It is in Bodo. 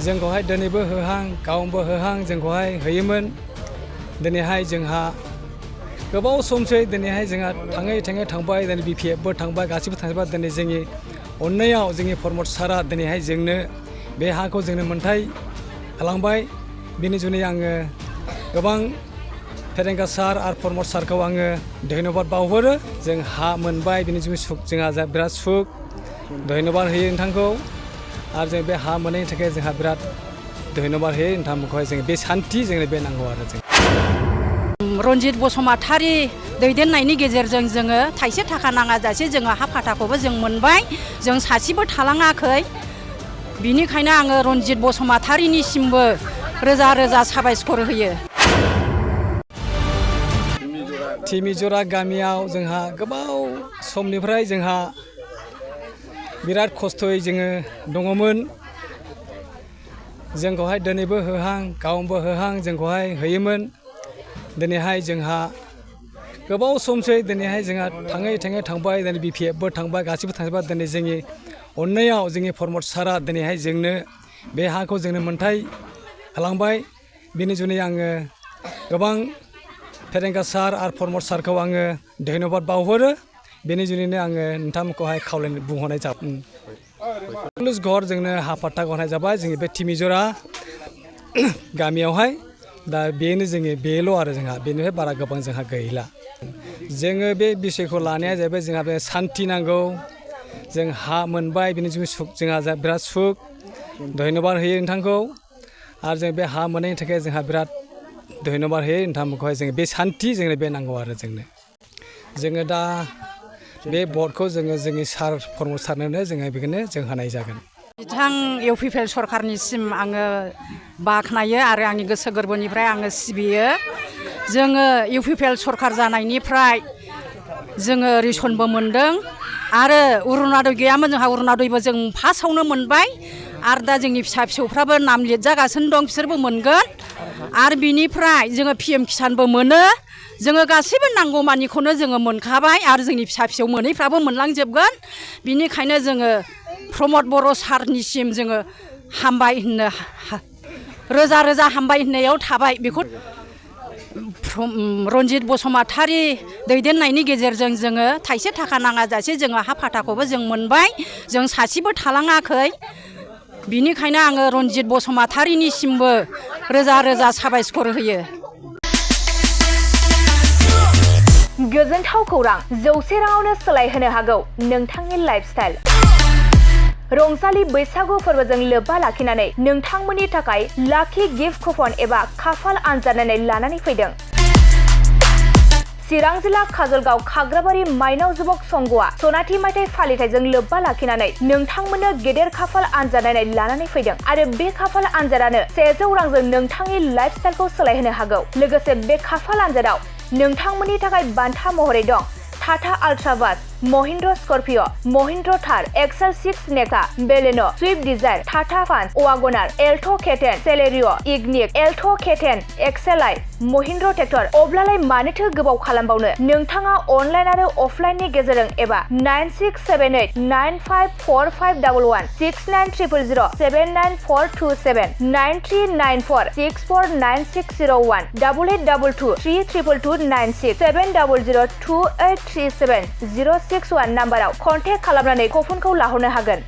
जोंखौहाय दिनैबो होहां गाबोनबो होहां जोंखौहाय होयोमोन। दिनैहाय जोंहा गोबाव समसै दिनैहाय जोंहा थाङै थांबाय दिनै BPFबो थांबाय गासिबो थांजोब्बाय। दिनै जोंनि अननायाव जोंनि प्रमद सारा दिनैहाय जोंनो बे हाखौ जोंनो मोन्थाय होलांबाय। बिनि जुनै आङो गोबां फेरेंगा सार आरो प्रमद सारखौ आङो धन्यबाद बावहरो। जों हा मोनबाय बिनि जुनै सुख जोंहा बिराद सुख धन्यबाद होयो नोंथांखौ। आरो जों बे हा मोननायनि थाखाय जोंहा बिराद धन्यबाद होयो नोंथांमोनखौहाय जों बे सान्थि जोंनो बे नांगौ आरो जों। रनजित बसुमतारी दैदेननायनि गेजेरजों जोङो थाइसे थाखा नाङाजासे जोङो हा फाथाखौबो जों मोनबाय। जों सासेबो थालाङाखै। बिनिखायनो आङो रनजित बसुमतारीनिसिमबो रोजा रोजा साबायखर होयो। थिमिजरा गामियाव जोंहा गोबाव समनिफ्राय जोंहा बिराद खस्थ'यै जोङो दङमोन। जोंखौहाय दिनैबो होहां गाबोनबो होहां जोंखौहाय होयोमोन। दिनैहाय जोंहा गोबाव समसै दिनैहाय जोंहा थाङै थांबाय दिनै BPFबो थांबाय गासिबो थांजोब्बाय। दिनै जोंनि अननायाव जोंनि प्रमद सारा दिनैहाय जोंनो बे हाखौ जोंनो मोन्थाय होलांबाय। बिनि जुनै आङो गोबां फेरेंगा सार आरो प्रमद सारखौ आङो धन्यबाद बावहरो। बेनि जुनैनो आङो नोंथांमोनखौहाय खावलायनो बुंहरनाय जाबाय। पुलिस घर जोंनो हा फाट्टा गनाय जाबाय जोंनि बे थिमिजरा गामियावहाय। दा बेनो जोंनि बेल' आरो जोंहा बेनिफ्राय बारा गोबां जोंहा गैला। जोङो बे बिसयखौ लानाया जाहैबाय जोंहा बे सान्थि नांगौ। जों हा मोनबाय बिनि जुनै सुख जोंहा बिराद सुख धन्यबाद होयो नोंथांखौ। आरो जों बे हा मोननायनि थाखाय जोंहा बिराद धन्यबाद होयो नोंथांमोनखौहाय जों बे सान्थि जोंनो बे नांगौ आरो जोंनो। जोङो दा बे भटखौ जोङो जोंनि सार प्रमद सारनोनो जोङो बेखौनो जों होनाय जागोन। बिथां UPPL सरकारनिसिम आङो बाख्नायो आरो आंनि गोसो गोरबोनिफ्राय आङो सिबियो। जोङो UPPL सरकार जानायनिफ्राय जोङो रेसनबो मोन्दों आरो अरुनदय गैयामोन जोंहा अरुनदयबो जों फार्स्टआवनो मोनबाय। आरो दा जोंनि फिसा फिसौफ्राबो नाम लिरजागासिनो दं बिसोरबो मोनगोन। आरो बिनिफ्राय जोङो PM किसानबो मोनो। जोङो गासैबो नांगौमानिखौनो जोङो मोनखाबाय आरो जोंनि फिसा फिसौ मोनैफ्राबो मोनलांजोबगोन। बिनिखायनो जोङो प्रमद बर' सारनिसिम जोङो हामबाय होननो रोजा रोजा हामबाय होननायाव थाबाय। बेखौ रनजित बसुमतारी दैदेननायनि गेजेरजों जोङो थाइसे थाखा नाङाजासे जोङो हा फाथाखौबो जों मोनबाय। जों सासेबो थालाङाखै। बिनिखायनो आङो रनजित बसुमतारीनिसिमबो रोजा रोजा साबायखर होयो। गोजोनथाव खौरां 100 राङावनो सोलायहोनो हागौ नोंथांनि लाइफस्टाइल। रंजालि बैसागु फोरबोजों लोब्बा लाखिनानै नोंथांमोननि थाखाय लाखि गिफ्ट कुपन एबा खाफाल आनजाद नायनाय लानानै फैदों। चिरां जिल्ला काजलगाव खाग्राबारि माइनाव जुबक संघआ सनाथि मायथाइ फालिथायजों लोब्बा लाखिनानै नोंथांमोननो गेदेर खाफाल आनजाद नायनाय लानानै फैदों आरो बे खाफाल आनजादानो 100 रांजों नोंथांनि लाइफस्टाइलखौ सोलायहोनो हागौ। लोगोसे बे खाफाल आनजादाव नोंथांमोननि थाखाय बान्था महरै दं Tata ultra bus, Mahindra Scorpio, Mahindra Thar, XL 6 नेका, Baleno, Swift Dzire, Tata Punch, WagonR, Alto' K ten, Celerio, Ignis, Alto' K ten, एक्सेलाइ, महिन्द्र ट्रेक्टर। अब्लालाय मानोथो गोबाव खालामबावनो? नोंथाङा अनलाइन आरो अफलाइननि गेजेरजों एबा 9678954511 6900 79427 9394649601 8822 322296 7002837 061 नाम्बाराव कन्टेक्ट खालामनानै कुपनखौ लाहरनो हागोन।